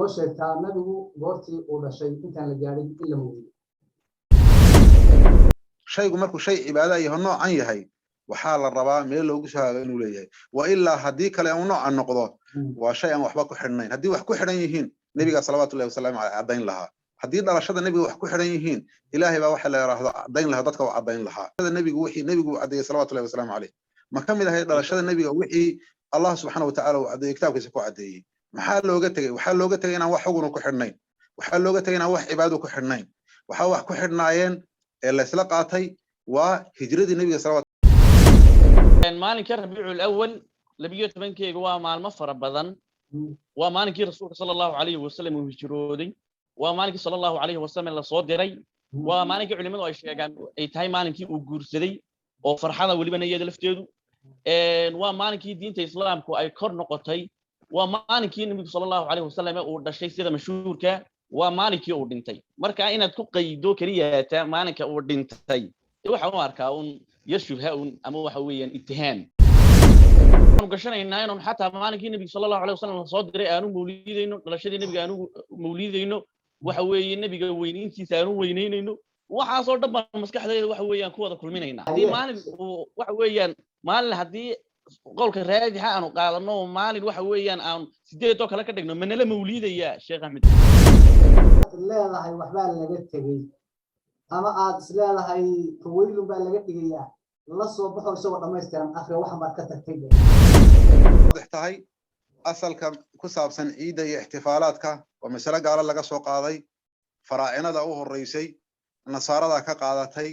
Noo sheegtaa nabigu goortii uu dhashay intaan la gaadhin in la mawlido. Shaygu markuu shay cibaada yaho noocan yahay, waxaa la rabaa meel loogu soo haago inuu leeyahay. Wa ilaa haddii kale uu noocan noqdo, waa shay aan waxba ku xidhnayn. Haddii wax ku xidhan yihiin, nebiga salawaatullahi wasalaamu caleyh caddayn lahaa. Haddii dhalashada nebiga wax ku xidhan yihiin, Ilaahay baa waxa la yidhaahdo caddayn lahaa, dadka u caddayn lahaa. Nebigu wixii nebigu uu caddeeyey salawatullahi wasalaamu caleyh ma ka mid ahay? Dhalashada nebiga wixii Allah subxaana watacaala uu caddeeyey, kitaabkiisa ku caddeeyey, maxaa looga tegey? Waxaa looga tegey inaan wax xuguna ku xidhnayn. Waxaa looga tegey inaan wax cibaado ku xidhnayn. Waxaa wax ku xidhnaayeen ee laysla qaatay waa hijradii nebiga salawat Maalinka Rabiicul Awal 12-keega waa maalmo fara badan. Waa maalinkii rasuulka sala Allahu calayhi wasalam uu hijrooday, waa maalinkii sala Allahu calayhi wasalam lasoo diray, waa maalinkii culimadu ay sheegaan ay tahay maalinkii uu guursaday oo farxada welibana iyada lafteedu, waa maalinkii diinta islaamku ay kor noqotay, waa maalinkii nebigu sala Allahu calayhi wasalam uu dhashay sida mashhuurka, waa maalinkii uu dhintay. Marka inaad ku qaydo keliyaata maalinka uu dhintay, waxa u arkaa un yar shubha un ama waxa weeyaan ittihaam. Waxaanu gashanaynaa inaanu xataa maalinkii nebiga sala Allahu alayh wasalam lasoo diray aanu mawliidayno, dhalashadii nebiga aanu mawliidayno, waxa weeye nebiga weynayntiisa aanu weynaynayno. Waxaasoo dhan baan maskaxdayda waxa weeyaan ku wada kulminaynaa. Haddii maalin uu waxa weeyaan maalin, haddii qowlka raajixa aanu qaadano, maalin waxa weeyaan aanu sideed oo kale ka dhigno, manala mawliidayaa, Sheekh Axmed? Leedahay waxbaa laga tegey ama aad is leedahay fawaylun baa laga dhigayaa, la soo baxo isagoo dhammaystiran, akhri waxan baad ka tagtay. Waadix tahay asalka ku saabsan ciidda iyo ixtifaalaadka waa masale gaalo laga soo qaaday, faraacinada u horreysay, nasaarada ka qaadatay,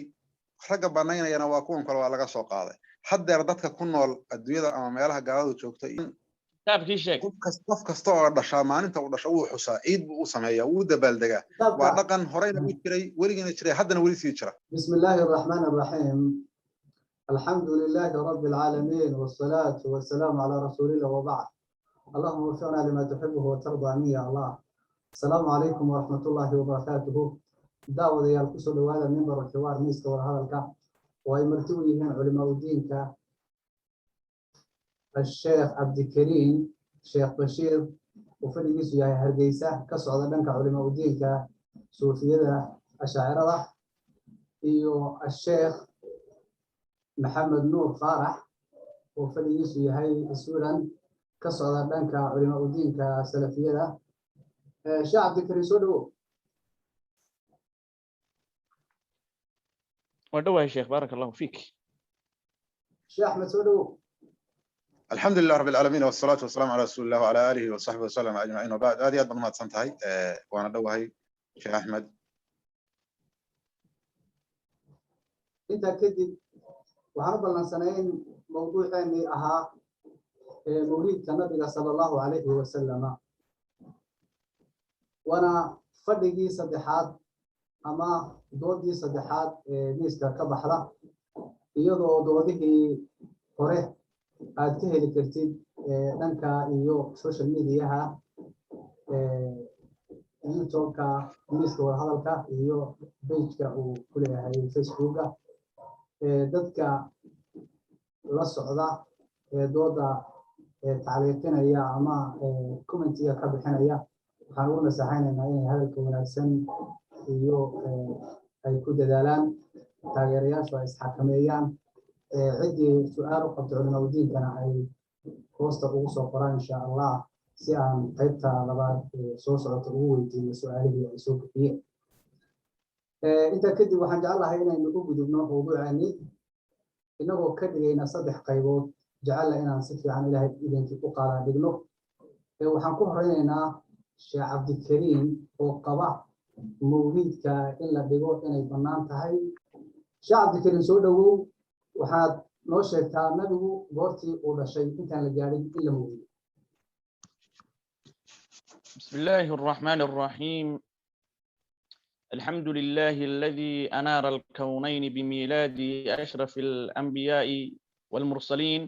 ragga banaynayana waa kuwan kale, waa laga soo qaaday. Haddeer dadka ku nool adduunyada ama meelaha gaaladu joogta Kitaabkii sheeg. Qof kasta oo dhashaa maalinta uu dhasho wuu xusaa, ciid buu u sameeyaa, wuu dabaaldegaa. Waa dhaqan horeyna u jiray, weligiina jiray, haddana weli sii jira. بسم الله الرحمن الرحيم، الحمد لله رب العالمين، والصلاة والسلام على رسول الله، وبعد. اللهم وفقنا لما تحبه وترضى، آمين يا الله. السلام عليكم ورحمة الله وبركاته. Daawadayaal, kusoo dhawaada mimbar xiwaar, miiska wadahadalka, oo ay marti u yihiin culimaa udiinka Asheekh Cabdikariim Sheekh Bashiir oo fadhigiisu yahay Hargeysa, ka socda dhanka culimaa udiinka suufiyada ashaacirada, iyo Asheekh Maxamed Nuur Faarax oo fadhigiisu yahay Sweden, ka socda dhanka culimaa udiinka salafiyada. Sheekh Cabdikariim, soo dhawow. Waa dhawahay sheekh, baaraka Allahu fiik. Sheekh Axmed, soo dhawow. الحمد لله رب العالمين، والصلاة والسلام على رسول الله وعلى آله وصحبه وسلم أجمعين، وبعد. Aad iyo aad baad umahadsan tahay, waana dhowahay, Sheekh Axmed. Intaa kadib waxaan u ballansanay in mawduuceennii ahaa mawliidka nabiga sala Allahu calayhi wasalama, waana fadhigii saddexaad ama doodii saddexaad ee miiska ka baxda, iyadoo doodihii hore aad ka heli kartid dhanka iyo social mediaha, YouTube-ka miiska wadahadalka iyo pageka uu ku leeyahay Facebooka. Dadka la socda ee dooda tacliiqinaya ama commentiga ka bixinaya, waxaan ugu naseexaynaynaa inay hadalka wanaagsan iyo ay ku dadaalaan, taageerayaashu ay isxakameeyaan, ciddii su-aal u qabto culimaa udiinkana ay hoosta ugu soo qoraan, insha Allah, si aan qaybta labaad soo socota ugu weydiino su-aalihii ay soo gudbiyeen. Intaa kadib waxaan jeclahay inaynu u gudubno mawduuceeni, inagoo ka dhigayna saddex qaybood, jecella inaan si fiican Ilaahay idinkii u qaadaa dhigno. Waxaan ku horeynaynaa Sheekh Cabdikariim oo qaba mawliidka in la dhigo inay bannaan tahay. Sheekh Cabdikariim, soo dhowow. Waxaad noo sheegtaa nabigu goortii uu dhashay intaan la gaadhin in la mawlido. بسم الله الرحمن الرحيم، الحمد لله الذي أنار الكونين بميلاد أشرف الأنبياء والمرسلين،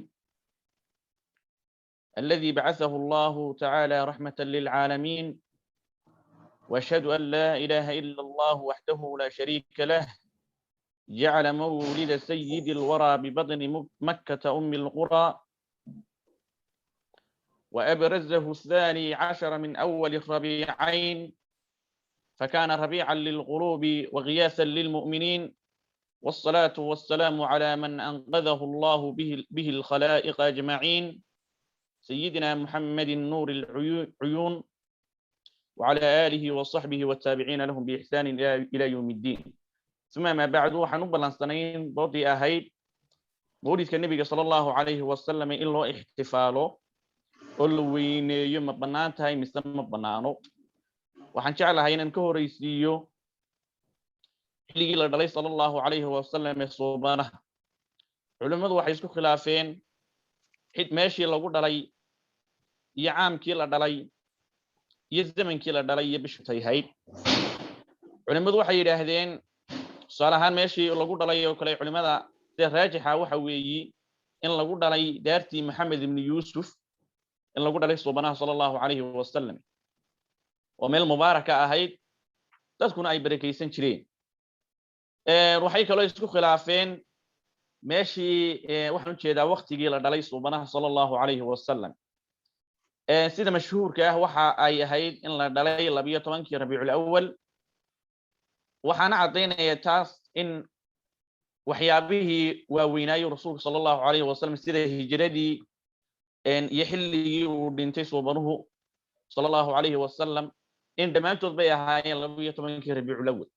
الذي بعثه الله تعالى رحمة للعالمين، وأشهد أن لا إله إلا الله وحده لا شريك له، جعل مولد سيد الورى ببطن مكة أم القرى. وأبرزه 12 من أول الربيعين، فكان ربيعا للقلوب وغياثا للمؤمنين. والصلاة والسلام على من أنقذه الله به الخلائق أجمعين، سيدنا محمد نور العيون، وعلى آله وصحبه والتابعين لهم بإحسان إلى يوم الدين. ثم ما بعد، waxaan u ballansanayn doodii ahayd mawlidka nebiga sala Allahu calayhi wasalam in loo ixtifaalo oo la weyneeyo ma bannaan tahay mise ma bannaano. Waxaan jeclahay inaan ka horeysiiyo xilligii la dhalay sala Allahu calayhi wasalam ee suubanaha. Culimmadu waxay isku khilaafeen xid meeshii lagu dhalay iyo caamkii la dhalay iyo zamankii la dhalay iyo bishu tayhayd. Culimmadu waxay yidhaahdeen, tusaale ahaan, meeshii lagu dhalay oo kale, culimmada sida raajixa waxa weeyi in lagu dhalay daartii Maxamed ibni Yuusuf, in lagu dhalay suubanaha sala Allahu calayhi wasalam, oo meel mubaaraka ahayd, dadkuna ay barakaysan jireen. Waxay kaloo isku khilaafeen meeshii, waxaan ujeedaa waktigii la dhalay suubanaha sala Allahu calayhi wasalam. Sida mashhuurka ah waxa ay ahayd in la dhalay 12-kii Rabiicul Awal. Waxaana caddaynaya taas in waxyaabihii waaweynaayo rasuulka sala Allahu calayhi wasalam, sida hijradii iyo xilligii uu dhintay suubanuhu sala Allahu calayhi wasalam, in dhammaantood bay ahaayeen 12-kii Rabiicul Awal.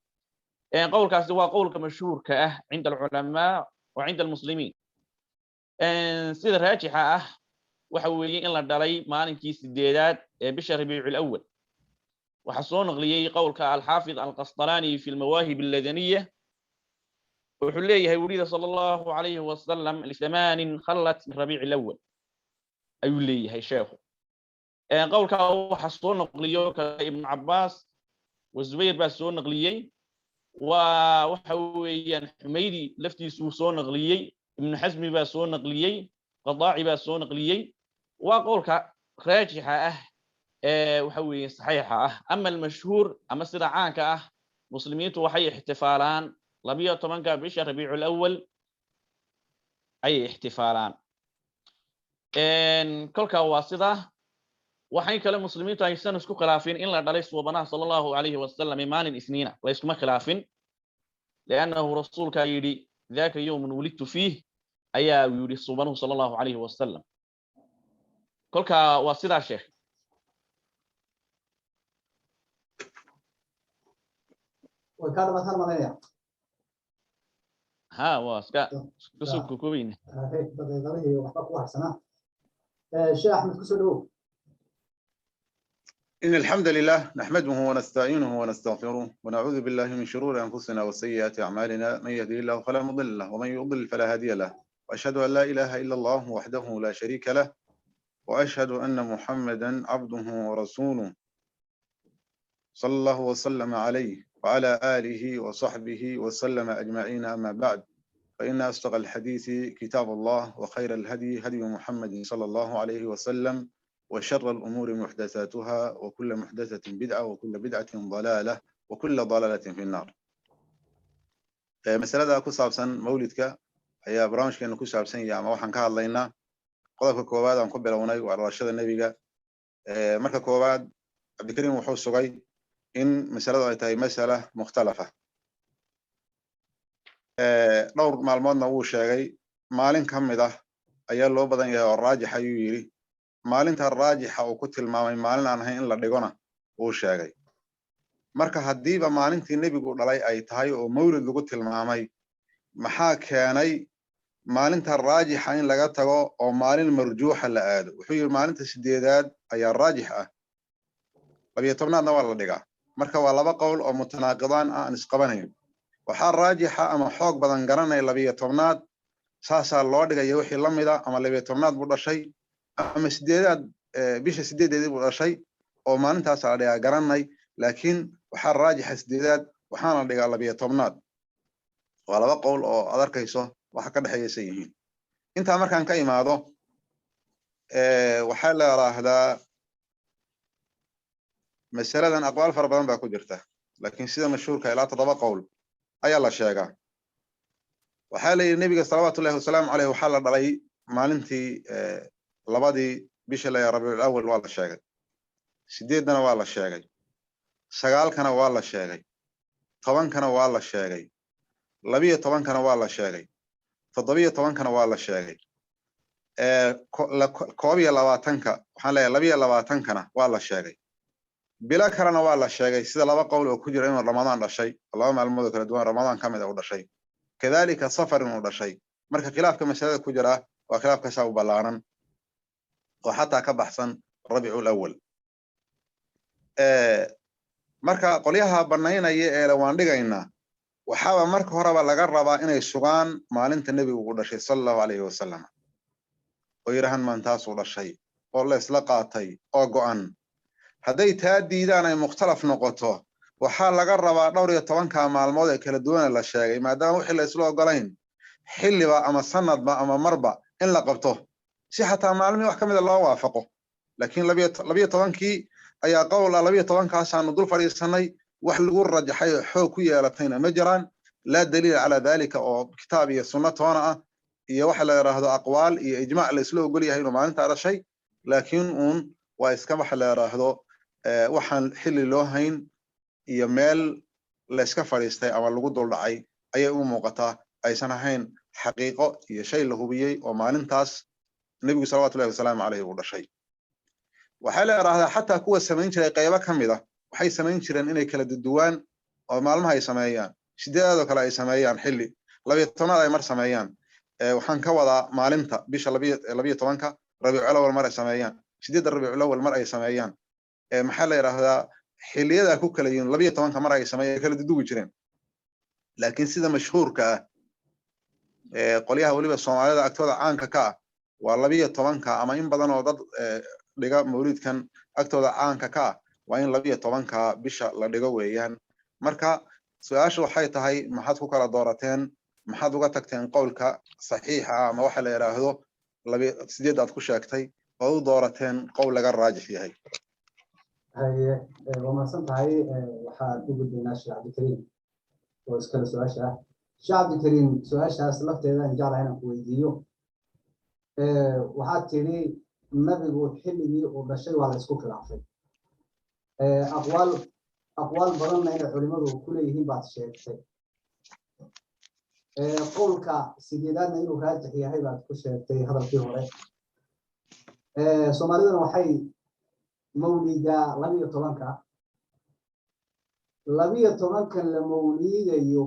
Qowlkaasi waa qowlka mashhuurka ah cinda alculamaa wa cinda almuslimiin. Sida raajixa ah waxa weeye in la dhalay maalinkii 8aad ee bisha Rabiicul Awal. Waxaa soo naqliyey qowlka Alxaafid Alqasطalaani fi lmawaahib alladaniya. Wuxuu leeyahay: "Wulida sala Allahu calayhi wasalam lihamaanin khallat min Rabiici Alawal," ayuu leeyahay sheekhu. Qowlkaa waxaa soo naqliyo kale Ibnu Cabbaas wa Zubayr baa soo naqliyey, waa waxa weeyaan Xumaydi laftiisuu soo naqliyey, Ibnu Xasmi baa soo naqliyey, Qadaaci baa soo naqliyey. Waa qowlka raajixa ah ee waxa weeye saxiixa ah. Ama almashhuur ama sida caanka ah, muslimiintu waxay ixtifaalaan 12-ka bisha Rabiicul Awal ayay ixtifaalaan. Kolkaa waa sidaa. Waxay kale muslimiintu aysan isku khilaafin in la dhalay suubanaha sala Allahu calayhi wasalam maalin Isniina, layskuma khilaafin, liannahu rasuulkaa yidhi: "Daka yowmun wulidtu fiih," ayaa yidhi suubanuhu sala Allahu calayhi wasalam. Kolkaa waa sidaa, sheekh. Way kaa dhamataan malaynaya. Ha, waa iska soo kokobayna. Daqiiqadihii waxba ku harsanaa. Sheekh Axmed, kusoo dhawow. إن الحمد لله نحمده ونستعينه ونستغفره ونعوذ بالله من شرور أنفسنا وسيئات أعمالنا، من يهده الله فلا مضل له ومن يضلل فلا هادي له، وأشهد أن لا إله إلا الله وحده لا شريك له، وأشهد أن محمدا عبده ورسوله، صلى الله وسلم عليه وعلى آله وصحبه وسلم أجمعين. أما بعد، فإن أصدق الحديث كتاب الله، وخير الهدي هدي محمد صلى الله عليه وسلم، وشر الأمور محدثاتها، وكل محدثة بدعة، وكل بدعة ضلالة، وكل ضلالة في النار. Masalada ku saabsan mawlidka ayaa barnaamijkeenu ku saabsan yahay ama waxaan ka hadlaynaa. Qodobka koowaad aan ku bilownay waa dhalashada nebiga. Marka koowaad, Cabdikariim wuxuu sugay in masaladu ay tahay masala mukhtalafa. Dhowr maalmoodna wuu sheegay. Maalin ka mid ah ayaa loo badan yahay oo raajix ayuu yidhi. Maalinta raajixa uu ku tilmaamay maalin aan ahayn in la dhigona wuu sheegay. Marka haddiiba maalintii nebigu dhalay ay tahay oo mawlid lagu tilmaamay, maxaa keenay maalinta raajixa in laga tago oo maalin marjuuxa la aado? Wuxuu yidhi maalinta 8aad ayaa raajix ah, 12aadna waa la dhigaa. Marka waa laba qowl oo mutanaaqidaan ah, aan isqabanayn. Waxaa raajixa ama xoog badan garanaya 12aad, saasaa loo dhigaya wixii la mida. Ama 12aad buu dhashay ama 8aad, bisha 8deedii buu dhashay oo maalintaasa la dhigaa garanay, laakiin waxaa raajixa 8aad, waxaana la dhigaa 12aad. Waa laba qowl oo ad arkayso waxa ka dhexeeyaysan yihiin. Intaa markaan ka imaado, waxaa la yidhaahdaa masaladan aqwaal fara badan baa ku jirta, laakiin sida mashhuurka ilaa 7 qowl ayaa la sheegaa. Waxaa la yidhi nebiga salawaatu ullahi wasalaamu caleyh waxaa la dhalay maalintii 2dii Bisha la Rabiicul Awal waa la sheegay, 8-dana waa la sheegay, 9-kana waa la sheegay, 10-kana waa la sheegay, 12-kana waa la sheegay, 17-kana waa la sheegay, 21-ka, waxaan leeyahay 22-kana waa la sheegay. Bilo kalena waa la sheegay, sida laba qowl oo ku jira inuu Ramadaan dhashay, laba maalmood oo kala duwan Ramadaan ka mid a u dhashay, kadhalika Safar inuu dhashay. Marka khilaafka masalada ku jira waa khilaafka saa u ballaaran oo xataa ka baxsan Rabiicul Awal. Marka qolyaha banaynaya ee le waan dhigaynaa, waxaaba marka horeba laga rabaa inay sugaan maalinta nebigu uu dhashay, sala Allahu calayhi wasalam, oo yidhahaan maantaasuu dhashay oo la isla qaatay oo go'an. Hadday taa diidaan, ay mukhtalaf noqoto, waxaa laga rabaa dhowr iyo tobanka maalmood ee kala duwana la sheegay, maadaama wixii la isla ogolayn, xilliba ama sanadba ama marba in la qabto, si xataa maalmihii wax ka mida loo waafaqo. Laakiin 12-kii ayaa qowl ah, 12-kaasaanu dul fadhiisanay, wax lagu rajaxay oo xoog ku yeelatayna ma jiraan. Laa daliila calaa dalika oo kitaab iyo sunno toona ah iyo waxa la yidhaahdo aqwaal iyo ijmaac la isla ogol yahay inuu maalintaa dhashay. Laakiin uun waa iska waxa la yidhaahdo waxaan xilli loo hayn iyo meel la iska fadhiistay ama lagu dul dhacay ayay u muuqataa, aysan ahayn xaqiiqo iyo shay la hubiyey oo maalintaas nebigu salawatullahi wasalaamu caleyhi uu dhashay. Waxaa la idhaahdaa xataa kuwa samayn jiray qaybo ka mid a waxay samayn jireen inay kala duduwaan oo maalmaha ay sameeyaan, 8-aad oo kale ay sameeyaan, xilli 12-aad ay mar sameeyaan, waxaan ka wadaa maalinta bisha 12-ka Rabiicul Awal mar ay sameeyaan, 8-da Rabiicul Awal mar ay sameeyaan, maxaa la yidhaahdaa, xilliyadaa ku kala yihiin, 12-ka mar ay sameeyaan, kala duduwi jireen. Laakiin sida mashhuurka ah, qolyaha weliba Soomaalida agtooda caanka ka ah, waa 12-ka, ama in badan oo dad dhiga mawlidkan agtooda caanka ka ah waa in 12-ka bisha la dhigo weeyaan. Marka su-aasha waxay tahay: maxaad ku kala doorateen? Maxaad uga tagteen qowlka saxiixa ah ama waxa la yidhaahdo 8 aad ku sheegtay oo u doorateen qowl laga raajix yahay? Haye, waa mahadsan tahay. Waxaan u gudbaynaa Sheekh Cabdikariim oo iskale su-aasha ah. Sheekh Cabdikariim, su-aashaas lafteeda aan jeclahay inaan ku weydiiyo. Waxaad tidhi nabigu xilligii uu dhashay waa la isku khilaafay, aqwaal badanna inay culimadu ku leeyihiin baad sheegtay, qowlka 8-aadna inuu raajix yahay baad ku sheegtay hadalkii hore. Soomaaliduna waxay mawlidaa 12-ka. 12-kan la mawliidayo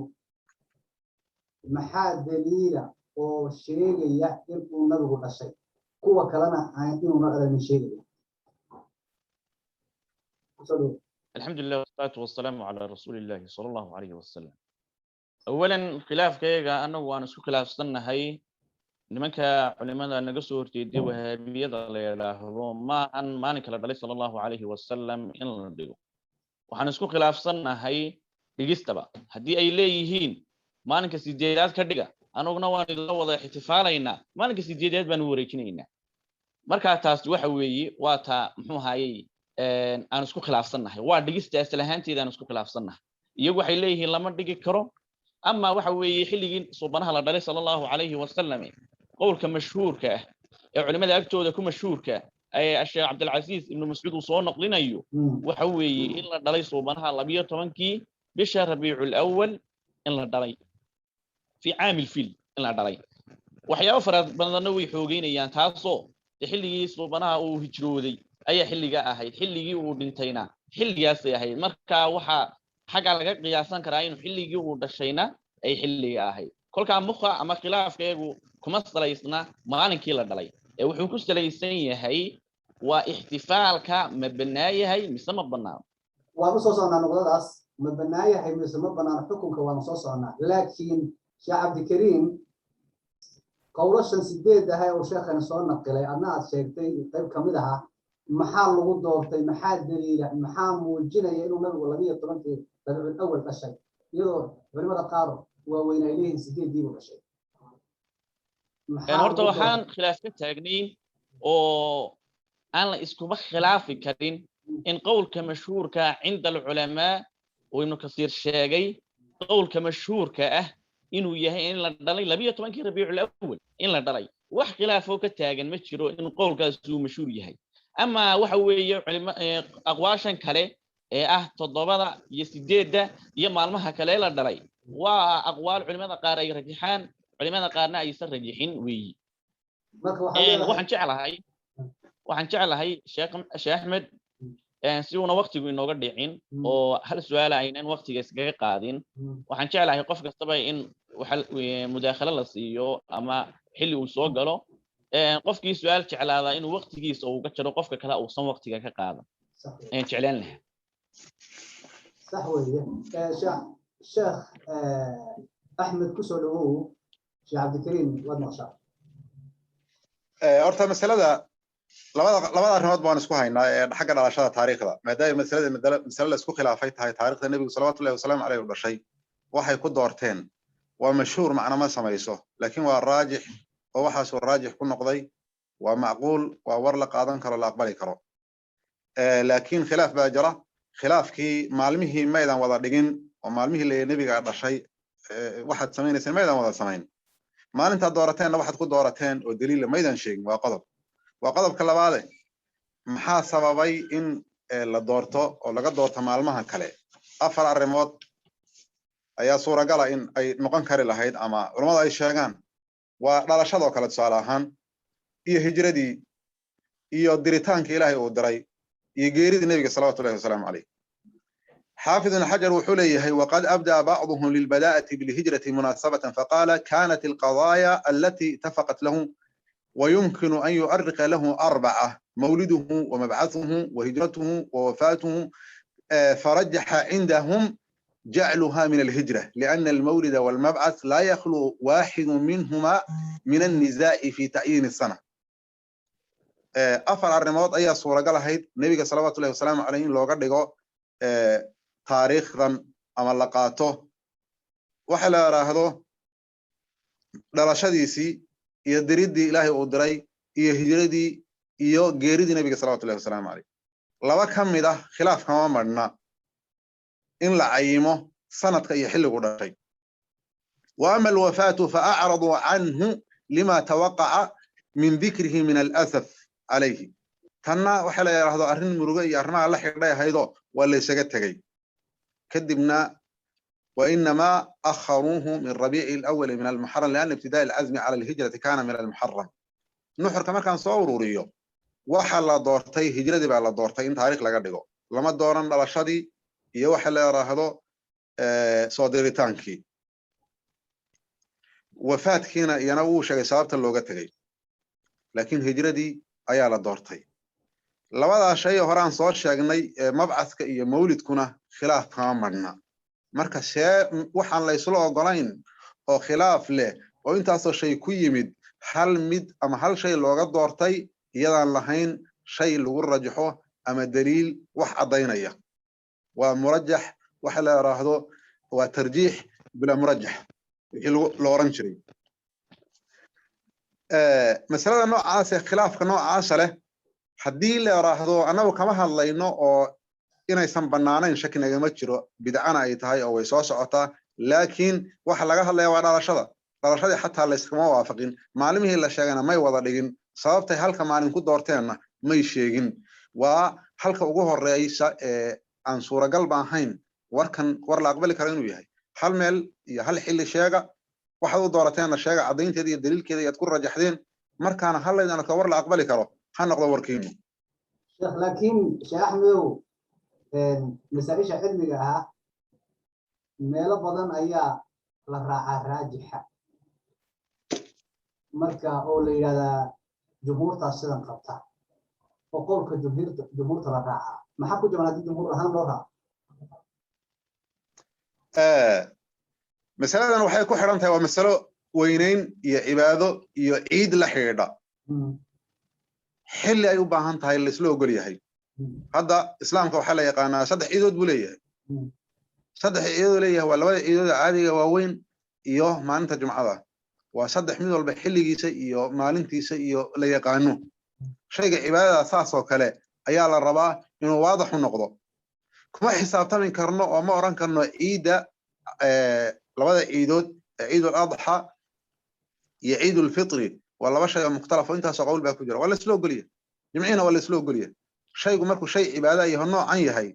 maxaa daliila oo sheegaya in uu nabigu dhashay, kuwa kalena inuuna dhalanin sheegaya? الحمد لله والصلاة والسلام على رسول الله صلى الله عليه وسلم. أولا، khilaafkayga anagu waan isku khilaafsannahay nimanka culimada naga soo horjeeday, Wahaabiyada la yidhaahdo, maahan maalinka la dhalay sala Allahu calayhi wasalam in la dhigo. Waxaan isku khilaafsannahay dhigistaba. Haddii ay leeyihiin maalinka 8-aad ka dhiga, anuguna waan idinla wada ixtifaalaynaa, maalinka 8-aad baanu wareejinaynaa. Marka taas waxa weeye waa taa, muxuu ahaayey, aan isku khilaafsannahay waa dhigista asal ahaanteeda aan isku khilaafsannahay. Iyagu waxay leeyihiin lama dhigi karo. Ama waxa weeye xilligii suubanaha la dhalay sala Allahu calayhi wasalam, qowlka mashhuurka ah ee culimada agtooda ku mashhuurka ee Sheekh Cabdilcasiis Ibnu Mascuud uu soo noqlinayo waxa weeye in la dhalay suubanaha 12-kii bisha Rabiicul Awal in la dhalay, fi caamil fil in la dhalay. Waxyaabo fara badanna way xoogeynayaan taasoo de xilligii suubanaha uu hijrooday ayaa xilliga ahayd, xilligii uu dhintayna xilligaasay ahayd. Marka waxaa xagga laga qiyaasan karaa inuu xilligii uu dhashayna ay xilliga ahayd. Kolkaa muka ama khilaafkeegu kuma salaysna maalinkii la dhalay, ee wuxuu ku salaysan yahay waa ixtifaalka ma bannaa yahay mise ma bannaano. Waan usoo socnaa nuqdadaas, ma bannaan yahay mise ma bannaano, xukunka waanu soo socnaa. Laakiin Sheekh Cabdikariim, qowlashan 8 ahay oo sheekhani soo naqilay, adna aad sheegtay qayb kamid ahaa, maxaa lagu doortay? Maxaa daliila? Maxaa muujinaya inuu nabigu 12-kii Rabiicul Awal dhashay, iyadoo culimada qaar waaweyn ay leeyihiin 8-dii buu dhashay? Horta waxaan khilaaf ka taagnayn oo aan la iskuba khilaafi karin in qowlka mashhuurka cinda alculamaa oo Ibnu Kasiir sheegay, qowlka mashhuurka ah inuu yahay in la dhalay 12-kii Rabiicul Awal in la dhalay. Wax khilaafoo ka taagan ma jiro in qowlkaasi uu mashhuur yahay. Ama waxa weeye culimo aqwaashan kale ee ah 7da iyo 8da iyo maalmaha kale la dhalay waa aqwaal culimada qaar ay rajaxaan, culimada qaarna aysan rajixin weeyi. Marka waxaad leedahay Waxaan jeclahay, Sheekh Axmed, si uuna waqtigu inooga dhicin oo hal su'aala aynan waqtiga iskaga qaadin, waxaan jeclahay qof kastaba in waxa mudaakhalo la siiyo ama xilli uu soo galo. Qofkii su'aal jeclaadaa inuu waqtigiisa uga jaro, qofka kale uusan waqtiga ka qaadan ayaan jeclaan lahaa. Sax weeye. Sheekh Axmed, kusoo dhawow. Sheekh Cabdikariim waad maqshaa. Horta masalada labada arrimood baan isku haynaa ee xagga dhalashada taariikhda, maadaama masalada masale la isku khilaafay tahay taariikhda Nebigu salawaatullahi wasalaamu caleyh u dhashay. Waxay ku doorteen waa mashhuur, macna ma samayso, laakiin waa raajix oo waxaasuu raajix ku noqday, waa macquul, waa war la qaadan karo, la aqbali karo. Laakiin khilaaf baa jira. Khilaafkii maalmihii maydan wada dhigin oo maalmihii la nebiga dhashay waxaad samaynayseen maydan wada samayn. Maalintaad doorateenna waxaad ku doorateen oo daliila maydan sheegin. Waa qodob. Waa qodobka labaade, maxaa sababay in la doorto oo laga doorto maalmaha kale? Afar arrimood ayaa suuragala in ay noqon kari lahayd ama culammadu ay sheegaan. Waa dhalashadoo kale tusaale ahaan, iyo hijradii, iyo diritaanka Ilaahay uu diray, iyo geeridii Nebiga salawatullahi wasalaamu caleyh. Xaafid Ibn Xajar wuxuu leeyahay: وقد أبدى بعضهم للبداءة بالهجرة مناسبة، فقال كانت القضايا التي اتفقت له ويمكن أن يؤرخ له أربعة: مولده ومبعثه وهجرته ووفاته، فرجح عندهم جعلها من الهجرة لأن المولد والمبعث لا يخلو واحد منهما من النزاع في تعيين السنة. Afar arrimood ayaa suuragal ahayd Nebiga salawaatullahi wasalaamu caleyh in looga dhigo taariikhdan ama la qaato. Waxa la yidhaahdo dhalashadiisii, iyo diriddii Ilaahay uu diray, iyo hijradii, iyo geeridii Nebiga salawatullahi wasalaamu caleyh. Laba ka mid ah khilaaf kama marhna in la cayimo sanadka iyo xilligu dhashay. وأما الوفاة فأعرضوا عنه لما توقع من ذكره من الأسف عليه. Tanna waxa la yidhaahdo arrin murugo iyo arrimaha la xidhay ahaydoo waa la isaga tegey kadibna. وإنما أخروه من ربيع الأول من المحرم لأن ابتداء العزم على الهجرة كان من المحرم. Nuxurka markaan soo ururiyo, waxa la doortay hijradii baa la doortay in taariikh laga dhigo. Lama dooran dhalashadii iyo waxa la yidhaahdo soo diritaankii. Wafaadkiina iyana wuu sheegay sababta looga tegey, laakiin hijradii ayaa la doortay. Labadaa shay horaan soo sheegnay, mabcaska iyo mawlidkuna, khilaaf kama marhna. Marka see waxaan la isla ogolayn oo khilaaf leh oo intaasoo shay ku yimid hal mid ama hal shay looga doortay, iyadaan lahayn shay lagu rajaxo ama daliil wax caddaynaya? Waa murajax, waxa la yidhaahdo waa tarjiix bila murajax wixii la oran jiray. Masalada noocaas ee khilaafka noocaasa leh, haddii la yidhaahdo annagu kama hadlayno oo inaysan bannaanayn shaki nagama jiro, bidcana ay tahay oo way soo socotaa, laakiin waxa laga hadlaya waa dhalashada. Dhalashadii xataa layskama waafaqin, maalimihii la sheegana may wada dhigin, sababtay halka maalin ku doorteenna may sheegin. Waa halka ugu horeysa ee aan suuragal ba ahayn warkan war la aqbali karo inuu yahay. Hal meel iyo hal xilli sheega, waxaad u doorateenna sheega, caddaynteeda iyo daliilkeeda iyaad ku rajaxdeen. Markaana hal laydin arko, war la aqbali karo ha noqdo warkiinu. Sheekh, laakiin Sheekh Axmedow, masaa-isha cilmiga ahaa meelo badan ayaa la raacaa raajixa, marka oo la yidhahdaa jumhuurtaas sidan qabta oo qowlka jumhuurta la raacaa. Maxaa ku jaban haddii jumhuur ahaan loo raaco? Masaladan waxay ku xidhan tahay, waa masalo weyneyn iyo cibaado iyo ciid la xidhiidha, xilli ay u baahan tahay laisla ogol yahay. Hadda Islaamka waxaa la yaqaanaa saddex ciidood buu leeyahay. Saddex ciidood leeyahay waa labada ciidood caadiga waaweyn iyo maalinta Jumcada. Waa saddex, mid walba xilligiisa iyo maalintiisa iyo la yaqaano. Shayga cibaadada saas oo kale ayaa la rabaa inuu waadax u noqdo. Kuma xisaabtami karno oo ma oran karno ciidda labada ciidood, Ciidul Adxa iyo Ciidulfitri. Waa laba shay oo mukhtalaf oo intaasoo qowl baa ku jira. Waa la isla ogoliya, jimcihina waa la isla ogoliya. Shaygu markuu shay cibaada yaho noocan yahay,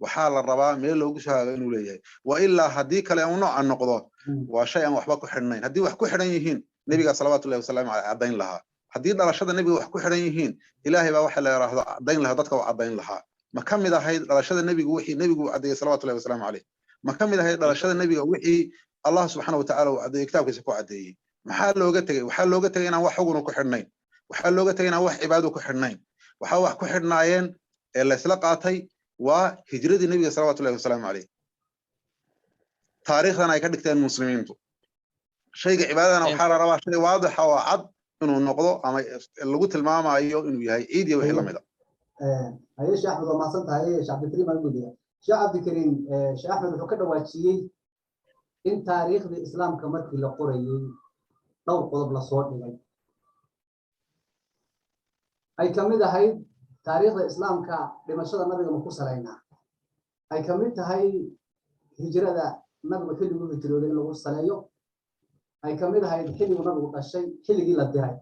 waxaa la rabaa meel loogu soo haago inuu leeyahay. Wa ilaa haddii kale uu noocan noqdo, waa shay aan waxba ku xidhnayn. Haddii wax ku xidhan yihiin, nebiga salawaatullahi wasalaamu caleyh caddayn lahaa. Haddii dhalashada nebiga wax ku xidhan yihiin, Ilaahay baa waxa la yidhaahdo caddayn lahaa, dadka u caddayn lahaa. Ma ka mid ahayd dhalashada nebigu wixii nebigu uu caddeeyey salawatullahi wasalaamu caleyh? Ma ka mid ahayd dhalashada nebiga wixii Allah subxaana watacaala uu caddeeyey, kitaabkiisa ku caddeeyey? Maxaa looga tegey? Waxaa looga tegey inaan wax xuguna ku xidhnayn. Waxaa looga tegey inaan wax cibaado ku xidhnayn. Waxaa wax ku xidhnaayeen ee la isla qaatay waa hijradii nebiga salawatullahi wasalaamu caleyh. Taariikhdan ay ka dhigteen muslimiintu shayga cibaadadana waxaa la rabaa shay waadixa oo cad inuu noqdo ama lagu tilmaamayo inuu yahay ciid iyo wixii lamid a. Haye, Sheekh Axmed, waa mahadsan tahay. Sheekh Cabdikariim aan gudbiya. Sheekh Cabdikariim, Sheekh Axmed wuxuu ka dhawaajiyey in taariikhdii Islaamka markii la qorayey dhowr qodob lasoo dhigay, ay ka mid ahayd taariikhda Islaamka dhimashada nabiga ma ku salaynaa, ay ka mid tahay hijrada nabigu xilliguu hijrooday in lagu saleeyo, ay ka mid ahayd xilliguu nabigu dhashay, xilligii la diray,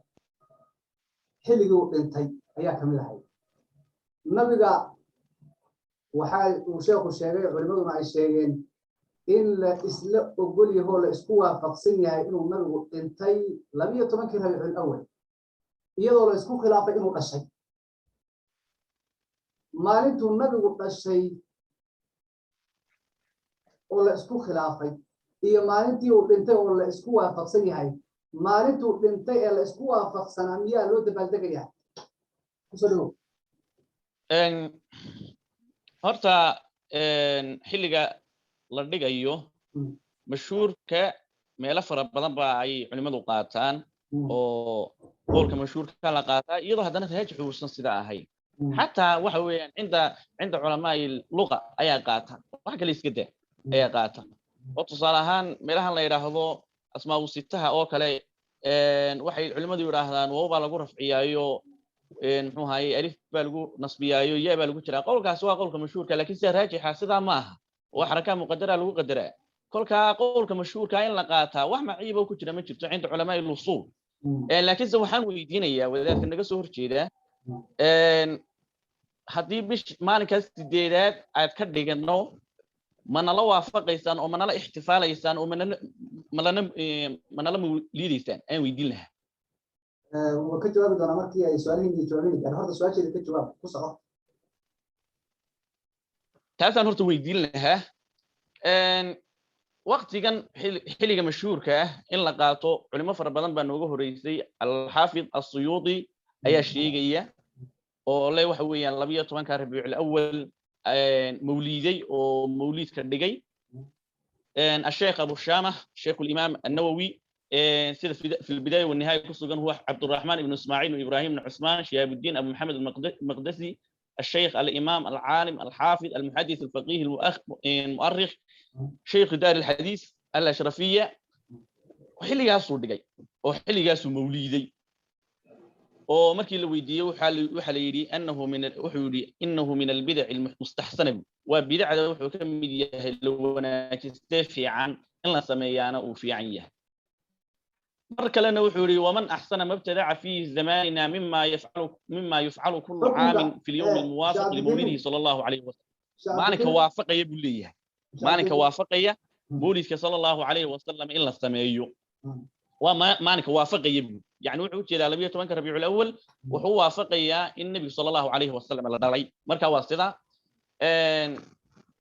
xilligii uu dhintay ayaa ka mid ahayd. Nabiga waxa uu sheekhu sheegay, culimaduna ay sheegeen, in la isla ogol yaho, la isku waafaqsan yahay inuu nabigu dhintay 12-kii Rabiicul Awal, iyadoo la isku khilaafay inuu dhashay. Maalintuu nabigu dhashay oo la isku khilaafay iyo maalintii uu dhintay oo la isku waafaqsan yahay, maalintuu dhintay ee la isku waafaqsanaa miyaa loo dabaaldegayaa? Kusoo dhawow. Horta xilliga la dhigayo mashhuurka meelo fara badan ba ay culimmadu qaataan oo qowlka mashhuurka la qaataa, iyadoo haddana raajix uusan sida ahayn. Xataa waxa weeyaan cinda culamaai luqa ayaa qaata, wax kale iska daa, ayaa qaata. Oo tusaale ahaan meelahan la yidhaahdo asmaau sitaha oo kale, waxay culimmadu yidhaahdaan wow baa lagu rafciyaayo, muxuu ahaye, alif baa lagu nasbiyaayo, ya baa lagu jiraa. Qowlkaasi waa qowlka mashhuurka, lakin sida raajixa sidaa ma aha oo xaraka muqadara lagu qadaraa. Kolkaa qowlka mashhuurka in la qaataa wax maciibo ku jira ma jirto cinda culamaai lusuul. Laakiinse waxaan weydiinayaa wadaadka naga soo horjeeda, haddii bish maalinkaas 8aad aad ka dhigano, ma nala waafaqaysaan oo manala ixtifaalaysaan oo manala malana manala mawliidaysaan ayaan weydiin lahaa. Waa ka jawaabi doonaa markii ay su-aalihiin iyo jawaabihi gaadho. Horta su-aasheeda ka jawaab, ku soco. Taasaan horta weydiin lahaa. Waktigan xilliga mashhuurka ah in la qaato culimo fara badan baa nooga horeysay. Alxaafid Asuyuudi ayaa sheegaya oo le waxa weeyaan 12-ka Rabiicul Awal mawliiday oo mawliidka dhigay الشيخ أبو الشامة، شيخ الإمام النووي، سيدة في البداية والنهاية كسوغان، هو عبد الرحمن بن إسماعيل وإبراهيم بن عثمان شهاب الدين أبو محمد المقدسي، الشيخ الإمام العالم الحافظ المحدث الفقيه المؤرخ، شيخ دار الحديث الأشرفية. Xilligaasuu dhigay oo xilligaasuu mawliiday oo markii la weydiiyey waxaa la yidhi annahu min, wuxuu yidhi innahu min albidac almustaxsana, waa bidacda wuxuu ka mid yahay la wanaajistee fiican, in la sameeyaana uu fiican yahay. Mar kalena wuxuu yidhi waman axsana ma btadaca fi zamanina mima yufcalu kullu caamin fi lyawmi almuwaafiq limawlidihi sala Allahu calayhi wasalam. Maalinka waafaqaya buu leeyahay, maalinka waafaqaya mawlidka sala Allahu calayhi wasalam in la sameeyo waa maalinka waafaqaya buu. Yani wuxuu ujeedaa 12-ka Rabiicul Awal wuxuu waafaqayaa in nebigu sala Allahu calayhi wasalam la dhalay. Marka waa sida.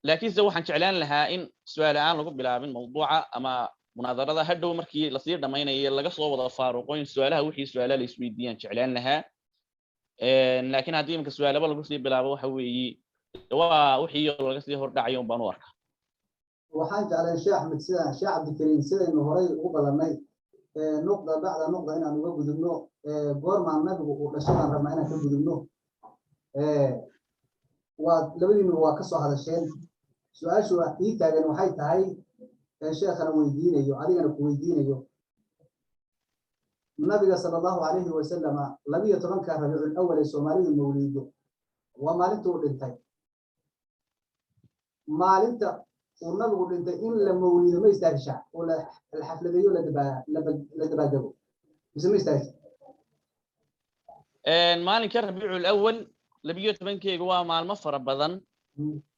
Laakiinse waxaan jeclaan lahaa in su-aal aan lagu bilaabin mawduuca ama munaadarada. Hadhow markii lasii dhamaynayo laga soo wada faaruqo in su-aalaha, wixii su-aalaha la isweydiiyaan jeclaan lahaa. Laakiin haddii iminka su-aalaba lagu sii bilaabo, waxa weeye waa wixii laga sii hordhacayo un baan u arkaa. Waxaan jeclay, Sheekh Axmed, sida Sheekh Cabdikariim, sidaynu horay ugu ballannay, nuqda bacda nuqda inaan uga gudubno. Goormaan nabigu uu dhashay baan rabnaa inaan ka gudubno. Waa labadiinu waa ka soo hadasheen. Su-aashu ii taagan waxay tahay, sheekhana weydiinayo, adigana ku weydiinayo, nabiga sala Allahu calayhi wasalama 12-ka Rabiicul Awal ee Soomaalidu mawliido waa maalinta uu dhintay. Maalinta uu nabigu dhintay in la mawliido ma istaahishaa oo la xafladeeyo, la dabaaldego, mise ma istaahisho? Maalinka Rabiicul Awal 12-keega waa maalmo fara badan.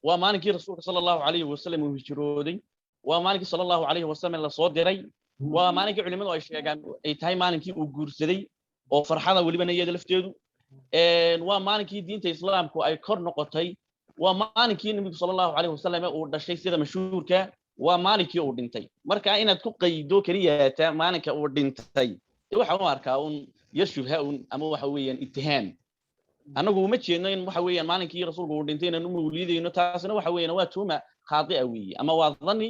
Waa maalinkii rasuulka sala allahu calayhi wasalam uu hijrooday, waa maalinkii sala allahu calayhi wasalam lasoo diray, waa maalinkii culimadu ay sheegaan ay tahay maalinkii uu guursaday oo farxada welibana iyada lafteedu, waa maalinkii diinta islaamku ay kor noqotay, waa maalinkii nabigu sala allahu calayhi wasalam uu dhashay sida mashhuurka, waa maalinkii uu dhintay. Marka inaad ku qaydo keliyaata maalinka uu dhintay waxa u arkaa un yar shubha un ama waxa weeyaan ittihaam. Annagu uma jeedno in waxa weeyaan maalinkii rasuulku uu dhintay inaan u mawliidayno. Taasna waxa weeyaan waa tuuma khaadi'a weeye ama waa dhanni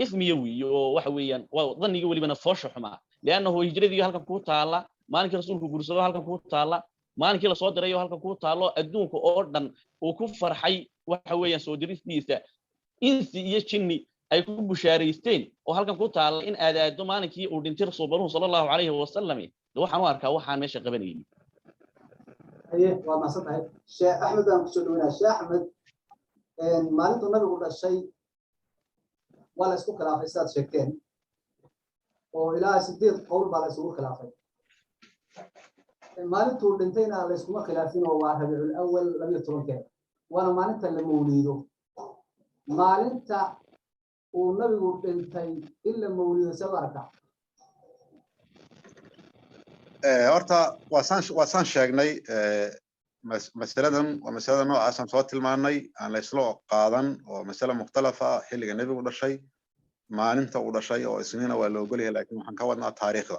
ismiya weeye, oo waxa weeyaan waa dhanniga welibana foosha xumaa, liannahu hijradii halkan kuu taalla, maalinkii rasuulku guursado halkan kuu taalla, maalinkii lasoo dirayo halkan kuu taallo, adduunka oo dhan uu ku farxay waxa weeyaan soo diristiisa, insi iyo jinni ay ku bushaaraysteen oo halkan ku taalla, in aad aaddo maalinkii uu dhintay rasuulbanuhu sala allahu calayhi wasalam, waxaan u arkaa waxaan meesha qabanaynin. Haye, waa mahadsan tahay. Sheekh Axmed baan kusoo dhaweynaya. Sheekh Axmed, maalintuu nabigu dhashay waa la isku khilaafay sidaad sheegteen, oo ilaa 8 qowl baa la isugu khilaafay. Maalintuu dhintayna la iskuma khilaafin, oo waa Rabiicul Awal 12-keeda, waana maalinta la mawliido. Maalinta uu nabigu dhintay in la mawliido see u aragtaa? Horta waa saan sheegnay, masaladan waa masalada noocaasaan soo tilmaanay aan la isla qaadan, oo masale mukhtalafa ah. Xilliga nebigu dhashay, maalinta uu dhashay oo Isniina waa la ogol yahay, laakiin waxaan ka wadnaa taariikhda.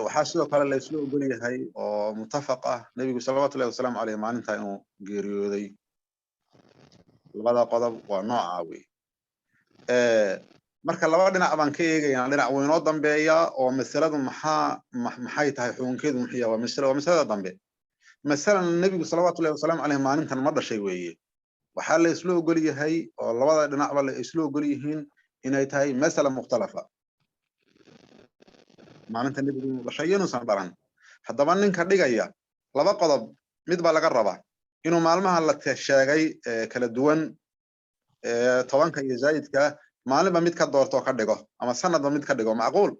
Waxaa sidoo kale la isla ogol yahay oo mutafaq ah nebigu salawaatullahi wasalaamu caleyh maalinta inuu geeriyooday. Labada qodob waa nooca wey. Marka laba dhinac baan ka eegaynaa. Dhinac wuu inoo dambeeyaa, oo masaladu maxay tahay, xukunkeedu muxuu yahay, waa masale, waa masalada dambe. Masalan, nebigu salawaatullahi wasalaamu caleyh maalintan ma dhashay weeye. Waxaa la isla ogol yahay oo labada dhinacba la isla ogol yihiin inay tahay masala mukhtalafa maalinta nebigu inuu dhashay iyo inuusan dhalan. Haddaba ninka dhigaya laba qodob mid baa laga rabaa: inuu maalmaha la sheegay kala duwan, 10-ka iyo zaayidka, maalinba mid ka doorto oo ka dhigo ama sanadba mid ka dhigo. Macquul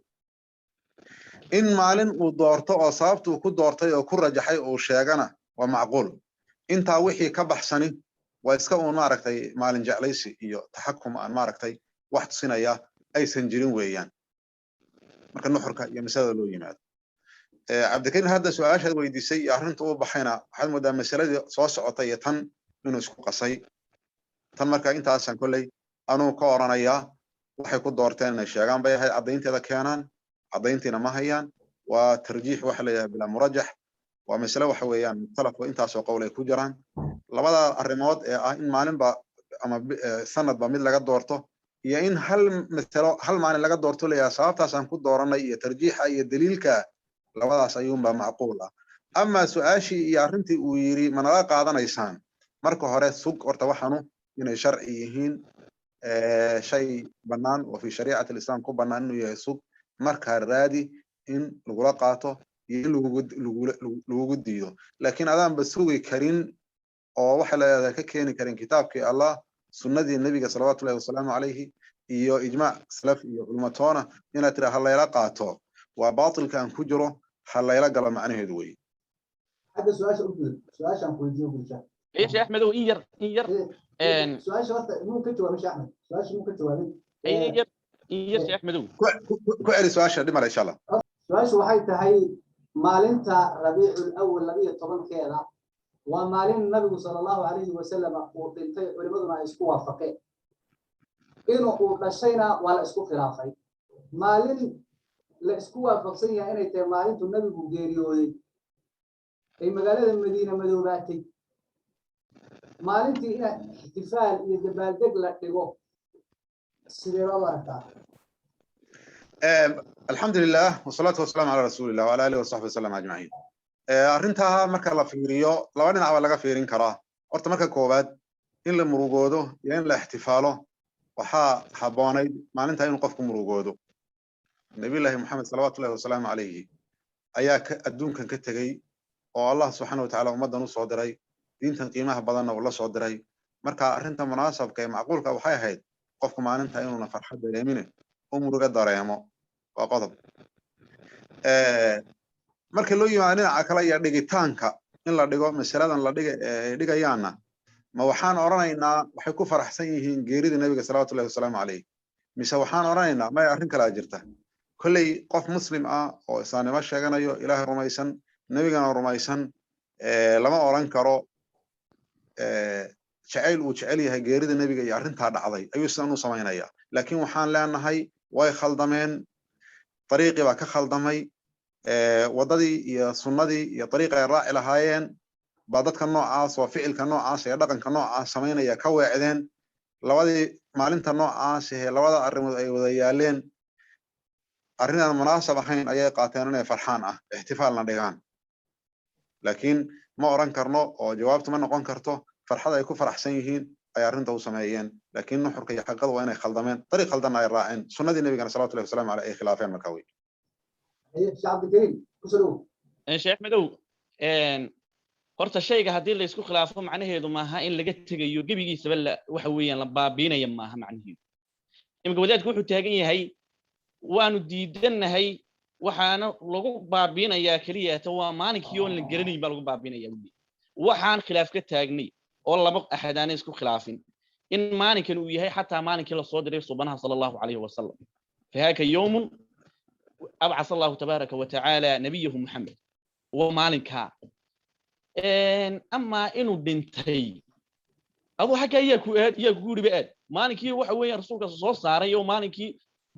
in maalin uu doorto oo sababta uu ku doortay oo ku rajaxay uu sheegana waa macquul. Intaa wixii ka baxsani waa iska uun maaragtay maalin jeclaysi iyo taxakum aan maaragtay wax tusinaya aysan jirin weeyaan. Marka nuxurka iyo masalada loo yimaado, Cabdikariim, hadda su-aashaad weydiisay iyo arrinta u baxayna waxaad moodaa masaladii soo socotay iyo tan inuu isku qasay tan. Marka intaasaan kolley anuu ka oranayaa. Waxay ku doorteen inay sheegaan bay ahayd, caddaynteeda keenaan, caddayntiina ma hayaan. Waa tarjiix waxa leeyahay bilaa murajax. Waa masale waxa weeyaan mukhtalaf oo intaasoo qowl ay ku jiraan. Labada arrimood ee ah in maalinba ama sanadba mid laga doorto iyo in hal masalo hal maalin laga doorto leeyahay sababtaasaan ku dooranay iyo tarjiixa iyo daliilka, labadaas ayuunbaa macquul ah. Ama su-aashii iyo arrintii uu yidhi ma nala qaadanaysaan, marka hore sug horta waxaanu inay sharci yihiin, shay bannaan oo fi shariicati alislaam ku bannaan inuu yahay sug. Markaa raadi in lagula qaato iyo in lagugu diido. Laakiin adaanba sugi karin oo waxa la yidhahdaa ka keeni karin kitaabkii Allah, sunnadii nebiga salawaatullahi wasalaamu calayhi iyo ijmaac salaf iyo culmatoona, inaad tiraa ha layla qaato, waa baatilka aan ku jiro ha layla galo macnaheedu weye. Xagga su-aasha u gudub, su-aashaan ku weydiiyo gudubsha. Sheekh Axmedow, in yar, in yar. Su-aasha horta muu ka jawaabin Sheekh Axmed? Su-aasha muu ka jawaabin? In yar, in yar, Sheekh Axmedow. Ku celi su-aasha, dhimale insha Allah. Su-aashu waxay tahay: maalinta Rabiicul Awal 12-keeda waa maalin nabigu sala allahu calayhi wasalam uu dhintay, culimaduna ay isku waafaqeen. Inuu uu dhashayna waa la isku khilaafay. Maalin la isku waafaqsan yahay inay tahay maalintuu nabigu geeriyooday ay magaalada Madiina madoobaatay, maalintii ina ixtifaal iyo dabaaldeg la dhigo, sidee baad u aragtaa? Alxamdulilah wasalaatu wasalaamu calaa rasuulillah wala alihi wasaxbi wasalam ajmaciin. Arrintaa marka la fiiriyo laba dhinac baa laga fiirin karaa. Horta marka koowaad, in la murugoodo iyo in la ixtifaalo, waxaa habboonayd maalinta inuu qofku murugoodo. Nabiyullahi Moxamed salawaatullahi wasalaamu calayhi ayaa adduunkan ka tegey oo Allah subxaana watacaala ummaddan u soo diray, diintan qiimaha badanna uu la soo diray. Marka arrinta munaasabka ee macquulka waxay ahayd qofku maalinta inuuna farxad dareemine u murugo dareemo. Waa qodob. Marka loo yimaado dhinaca kale iyo dhigitaanka in la dhigo masaladan la dhiga ay dhigayaanna, ma waxaan odhanaynaa waxay ku faraxsan yihiin geerida Nebiga salawatullahi wasalaamu caleyh, mise waxaan odhanaynaa maya, arrin kalaa jirta? Kolley qof Muslim ah oo Islaamnimo sheeganayo, Ilaahay rumaysan, Nebigana rumaysan, lama odhan karo jacayl uu jecel yahay geerida Nebiga iyo arrintaa dhacday ayuu sidan u samaynaya. Laakiin waxaan leenahay way khaldameen, dariiqii baa ka khaldamay, waddadii iyo sunnadii iyo dariiqa ay raaci lahaayeen baa dadka noocaas oo ficilka noocaas iyo dhaqanka noocaas samaynaya ka weecdeen. Labadii maalinta noocaas ee labada arrimood ay wada yaaleen, arrin aan munaasab ahayn ayay qaateen inay farxaan ah, ixtifaalna dhigaan. Laakiin ma oran karno oo jawaabtu ma noqon karto farxad ay ku faraxsan yihiin ay arrinta u sameeyeen. Laakiin nuxurka iyo xaqiiqada waa inay khaldameen, dariiq khaldanna ay raaceen, sunnadii Nebigana salawatullahi wasalaamu caleyh ay khilaafeen marka wey. Sheekh Cabdikariim, kusoo dhowow. Sheekh Madow, horta shayga haddii la isku khilaafo macnaheedu maaha in laga tegayo gebigiisaba, la waxa weeyaan la baabiinaya maaha macnaheedu. Iminka wadaadku wuxuu taagan yahay waanu diidannahay, waxaana lagu baabiinayaa keliyata waa maalinkii oon la garanayn baa lagu baabiinaya. Weli waxaan khilaaf ka taagnay oo laba axadaana isku khilaafin in maalinkan uu yahay xataa maalinkii lasoo diray Subanaha sala Allahu calayhi wasalam. Fahaaka yowmun abcas Allahu tabaaraka wa tacaala nabiyahu Muxamed, waa maalinkaa. Amaa inuu dhintay, aduu xagga ayaa ku aad yaa kugu yidhi ba aad maalinkii waxa weeyaan Rasuulkaas soo saaray oo maalinkii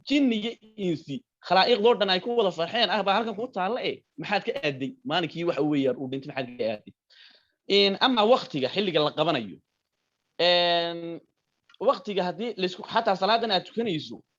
jinni iyo insi khalaa'iqdoo dhan ay ku wada farxeen ah baa halkan ku taalla. E maxaad ka aaday maalinkii waxa weeyaan uu dhintay? Maxaad ka aaday? Amaa waktiga xilliga la qabanayo, waktiga haddii laisku xataa salaadan aad tukanayso.